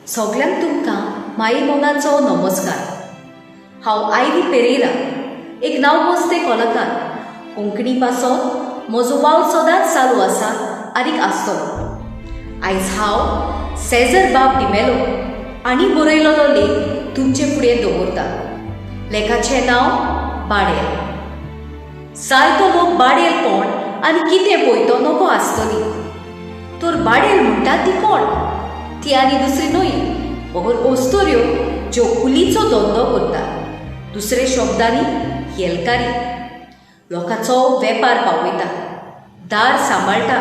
सगल्यांक तुमकां माई मोगाचो नमस्कार. हांव आयवी पेरेरा, एक नांवमस्ते कलाकार. कोंकणी पासत म्हजो वावर सदांच चालू आसा आनीक आसतलो. आयज हांव सेजर बाब डिमेलो आनी बरयलेलो लेख तुमचे फुडें दवरता. लेखाचें नांव बाडेल. जायतो लोक बाडेल कोण आनी कितें पळयतो नको आसतली. तर बाडेल म्हणटा ती कोण? ती आनी दुसरी न्हय बगर ओस्तोऱ्यो, ज्यो कुलीचो धंदो करता. दुसरे शब्दांनी येलकारी. लोकांचो वेपार पावयता, दार सांबाळटा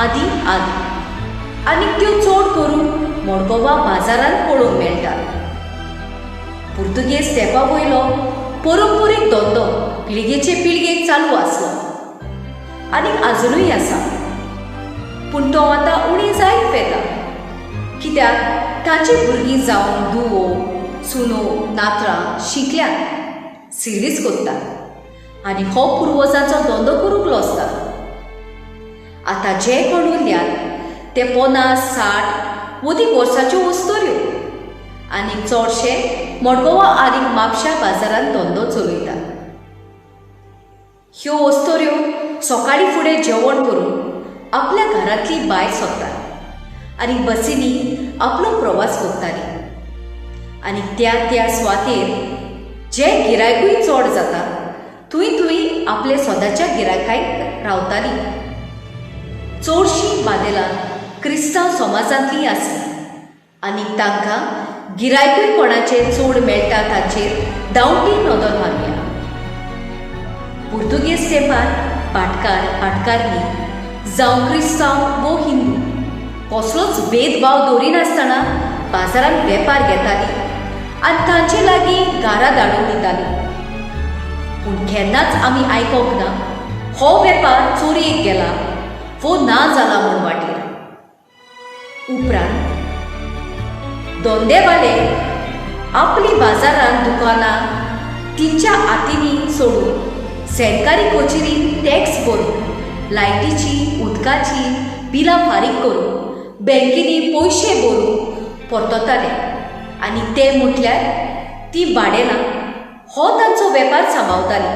आदी आदी. आनी त्यो चड करून मडगांवा बाजारांत पळोवंक मेळटात. पुर्तुगेज तेंपा वयलो परंपरीक धंदो पिळगेचे पिळगेक चालू आसलो आनी आजुनूय आसा, पूण तो आतां उणी जायत वेता, कित्याक ताची भुरगीं जावन धुवो, सुनो, नातरां शिकल्यात, सिर्वीस करतात आनी हो पुर्वजांचो धंदो करूंक लजतात. आतां जे कोण उरल्यात ते 50, 60 वदीक वर्साच्यो वस्तुऱ्यो आनी चडशे मडगांवा आनी म्हापशा बाजारांत धंदो चलयतात. ह्यो वस्तुऱ्यो सकाळीं फुडें जेवण करून आपल्या घरांतली बाय सोदतात आनी बसींनी आपलो प्रवास करताली आनी त्या त्या सुवातेर जे गिरायकूय चड जाता थंय थंय आपले सदांच्या गिरायकांक रावताली. चडशीं बादेलां क्रिस्तांव समाजांतलीं आसलीं आनी तांकां गिरायकूय कोणाचें चड मेळटा ताचेर दावटी नदर मारुया. पुर्तुगेज तेंपार भाटकार, भाटकारणी जावं क्रिस्तांव वो हिंदू, कसलोच भेदभाव दवरिनासतना बाजारांत वेपार घेताली आनी तांचे लागीं घारां धाडून दिताली. पूण केन्नाच आमी आयकोंक ना हो वेपार चोरयेक गेला वो ना जाला म्हूण वाटेर. उपरांत धंदेवाले आपली बाजारांत दुकानां तिंच्या हातींनी सोडून सरकारी कचेरीन टॅक्स भरून, लायटीची, उदकाची बिलां फारीक करून, बँकेनी पयशे भरून परतताले आनी ते म्हटल्यार ती भाडेलां हो तांचो वेपार सांबाळताली.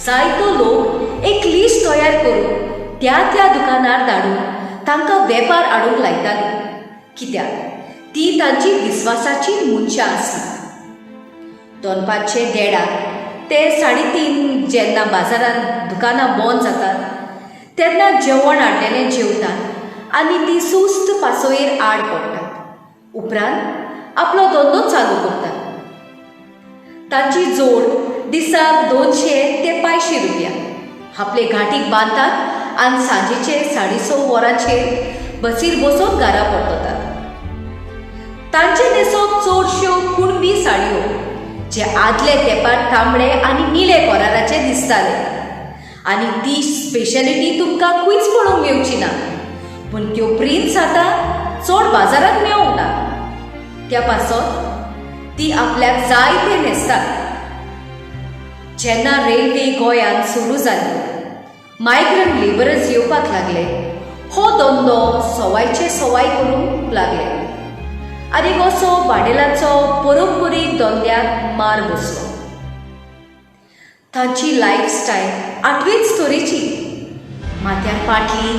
जायतो लोक एक लिस्ट तयार करून त्या त्या दुकानार धाडून तांकां वेपार हाडूंक लायताली, कित्याक ती तांची विस्वासाची मनशां आसली. दनपारचे देडाक ते 3:30 जेन्ना बाजारांत दुकानां बंद जातात तेन्ना जेवण हाडलेलें जेवतात आनी ती सुस्त पासयेर आड पडटात. उपरांत आपलो धंदो चालू करतात. तांची जोड दिसाक 200 ते 500 रुपया. आपले गांठीक बांदतात आनी सांजेचे 6:30 वरांचेर बसीर बसून घरा परततात. तांचे न्हेसप चडश्यो कुणबी साडयो, जे आदले तेंपार तांबडे आनी निळे कोराराचे दिसताले आनी ती स्पेशलिटी तुमकां खंयच पळोवंक मेवची ना. पूण त्यो प्रिंट्स आतां चड बाजारांत मेवंक ना. त्या पासत ती आपल्याक जाय ते न्हेसतात. जेन्ना रेल्वे गोंयांत सुरू जाली, मायग्रंट लेबरर्स येवपाक लागले, हो धंदो सवायचे सवाय करूंक लागले आनी असो भाडेलाचो परंपरीक धंद्याक मार बसलो. तांची लायफस्टायल आठवेच तरेची. माथ्यार पाटली,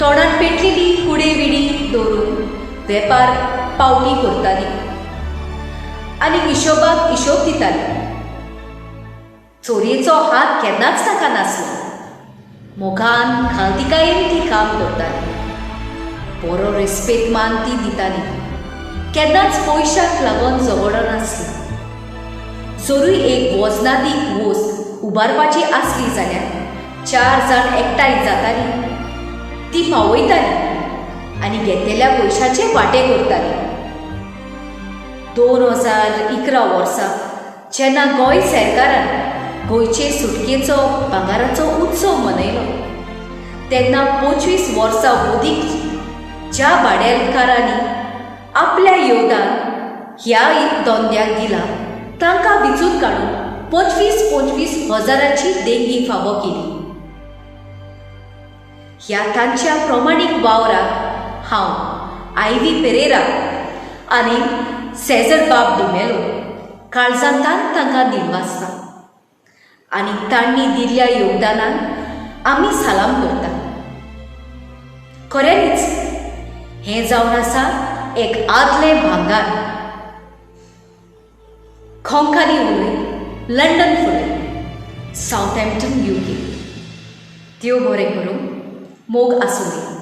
तोंडात पेटलेली कुडे विडी दवरून वेपार पावटी करताली आनी हिशोबाक हिशोब दिताली. चोरयेचो हात केन्नाच ताका नासलो. मोगान, खालतिकायेन ती काम करताली. बरो रेस्पेद मान ती दिताली. केन्नाच पयशाक लागून झगडनासली. जरूय एक वजनादीक वस्त उबारपाची आसली जाल्यार चार जाण एकठांय जाताली, ती पावयताली आनी घेतलेल्या पयशाचे वांटे करताली. 2011 वर्सा जेन्ना गोंय सरकारान गोंयचे सुटकेचो भांगराचो उत्सव मनयलो तेन्ना 25 वर्सां वदीक ज्या भाडेलकारांनी आपल्या योगदान ह्या धंद्याक दिला तांकां विचून काडून 25-25 हजाराची देणगी फावो केली. ह्या तांच्या प्रमाणीक वावराक हांव आयवी पेरेरा आनी सेजर बाब डिमेलो काळजांतान तांकां दिनवासता आनी तांणी दिल्ल्या योगदानाक आमी सलाम करता. खऱ्यांनीच हें जावन आसा एक आदलें भांगार. खोंकानी उलय, लंडन फुलय, सावथहॅम्पटन, युके. देव बरें करूं, मोग आसूं दी.